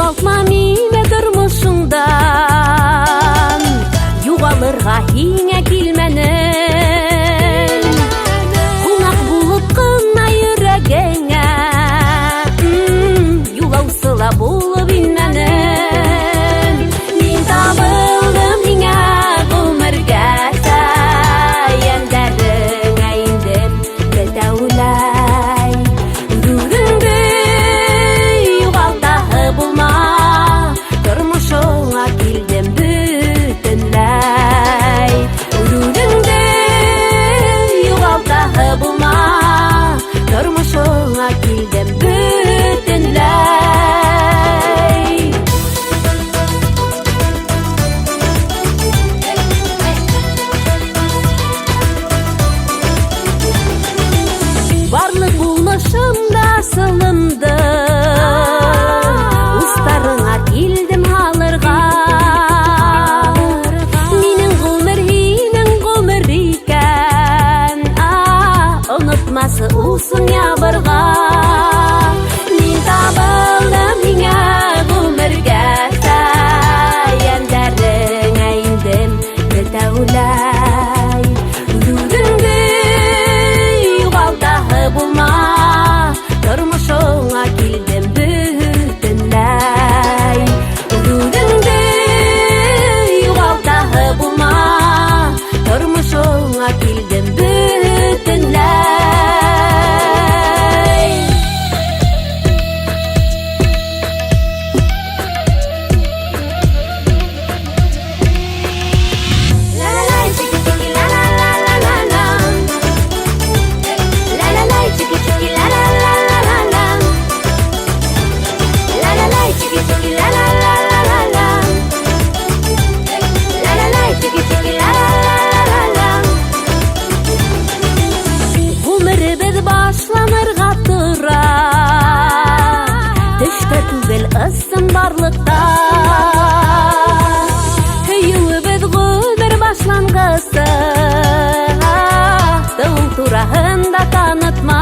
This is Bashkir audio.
Юғалтма мине тормошоңдан, юғалырға һиңә килмәнем. Ҡунаҡ булып ҡына йөрәгеңә, юлаусы ла булып инмәнем. Мин табылдым һиңә ғүмергә, йәндәреңә индем бөтәүләй. Үҙ-үҙеңде юғалтаһы булма, тормошоңа килдем бөтөнләй. Үҙ-үҙеңде юғалтаһы булма, тормошоңа килдем бөтөнләй. Барлыҡ булмышымда асылымды устарыңа килдем һалырға. Минең ғүмер һинең ғүмер икән, онотмасы усын ябырға. Мин табылдым һиңә ғүмергә, йәндәреңә индем бөтәүләй. Үҙ-үҙеңде юғалтаһы булма, тормошоңа килдем бөтөнләй. Үҙ-үҙеңде юғалтаһы булма, тормошоңа килдем бөтөнләй. Ла-ла-лай, чики-чики, ла-ла-ла-ла-ла-ла. Ла-ла-лай, чики-чики, ла-ла-ла-ла-ла-ла. Ла-ла-лай, чики-чики, ла-ла-ла-ла-ла-ла. Ла-ла-лай, чики-чики, ла-ла-ла-ла-ла. Ғүмеребеҙ башланырға тора, төштә түгел, ысынбарлыҡта. Һөйөүебеҙ ғүмер башланғысы, тыуыу тураһында танытма.